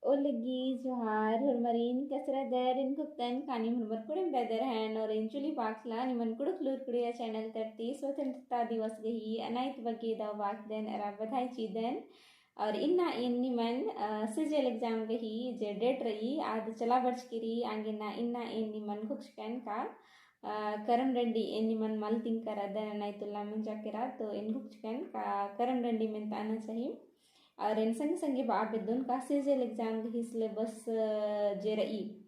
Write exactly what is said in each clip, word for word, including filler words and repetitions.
ओलगी जोहार होरमारिन, कस रअदर? एन कुक्तन का नीम होरमर कुड़ेम बेद्दर हन और एन चुली पाक्सला निमन कुँड़ुख़ लूर कुड़िया channel तरती स्वतंत्रता दिवस गही अनाइत बग्गे दव बाक्दन अरा बधाई चिदन। और इन्ना एन निमन, अ, CGL exam गही जे date रई, आद चला बरचकी रई, आंगे ना इन्ना एन निमन कुक्चकन का, अ, करम डंडी एन निमन मल तिंकर अदन अनाइत उल्ला मंजा केरा, तो एन कुक्चकन का करम डंडी मेन्ताना चाही। और एन संगे संगे बआ बेद्दोन का CGL exam गही syllabus, अ, जे रई,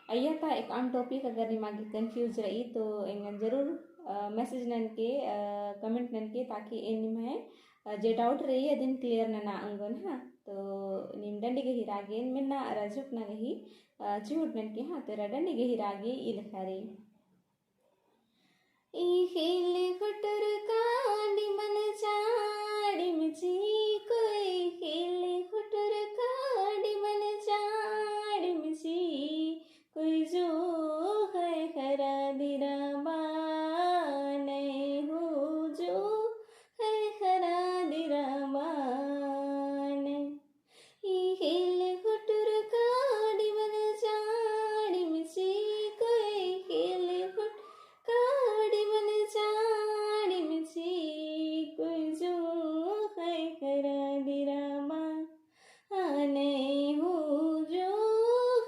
अइय्या ता एकअम topic अगर निमागे confuse रई, तो एंगन जरूर, अ, message ननके, अ, comment ननके, ताकि एन निम्है, अ, जे doubt रई, अदिन clear नना ओंगोन, हाँ। तो नीम डंडी गही रागेन मेन्ना अरा झोंकना गही, अ, चिहुट ननके, हाँ। तो एरा डंडी गही रागे ई लेखा रई। ई खेले खुटुर काड़ी मन चाड़ी मिची कोई, खेले खुटुर काड़ी मन चाड़ी मिची कोई, जो है खरा दिरा बाने हो, जो है खरा दिरा बाने। ई खेले खुटुर काड़ी मन चाड़ी मिची कोई, खेले खुटुर काड़ी मन चाड़ी मिची कोई, जो है खरा दिरा बाने हो, जो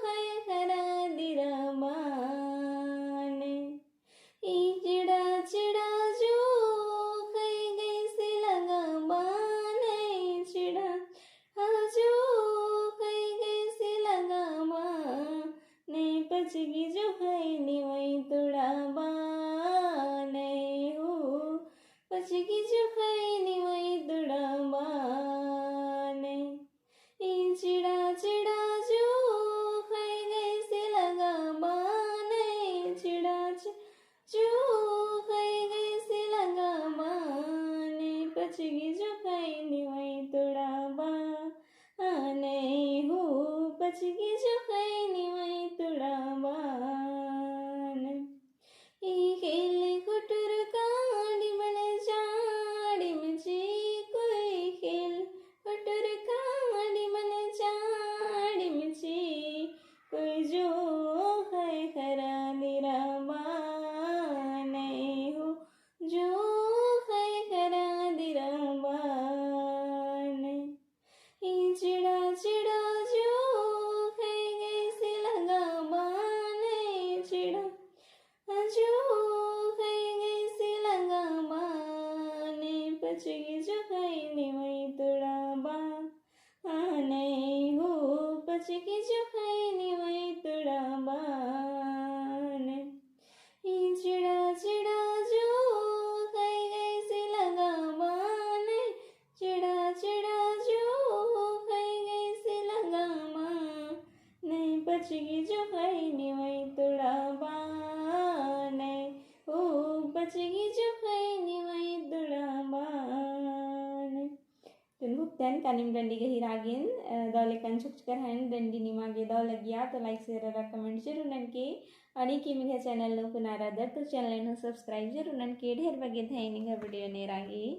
है खरा दिरा बाने। ई चिड़ा चिड़ा जो खई गई से लगा बाने, चिड़ा आ जो खई गई से लगा बाने, पचगी जो खई निवई तुड़ा बाने हो, पचगी जो खई निवई तुड़ा बाने। ई चिड़ा चिड़ा जो खई गई से लगा बाने, चिड़ा चिड़ा जो खई गई से लगा बाने, पचगी जो खई निवई तुड़ा बाने हो, पचगी जो खई निवई तुड़ा बाने। ई खेले खुटुर काड़ी मन चाड़ी मिची कोई, खेले खुटुर काड़ी मन चाड़ी मिची कोई, जो है खरा दिरा बाने हो, जो है खरा दिरा बाने। ई चिड़ा चिड़ा जो खई गई से लगा बाने, चिड़ा आ जो खई गई से लगा बाने, पचगी जो खई निवई तुड़ा बाने हो, पचगी जो खई निवई तुड़ा बाने। ई चिड़ा चिड़ा जो खई गई से लगा बाने, चिड़ा चिड़ा जो खई गई से लगा बाने, पचगी जो खई निवई तुड़ा बाने हो, पचगी जो खई निवई तुड़ा बाने। तुन भुगतन का नीम डंडी गही रागिन, अ, दव लेकन छुकचकर हन, डंडी निमा गे दव लगिया तो like, share अरा comment जरूर ननके। और ई की मिंगा channel नू कुना रअदर तो channel नू subscribe जरूर ननके। ढेर बग्गे धैन निंगा video ने रागी।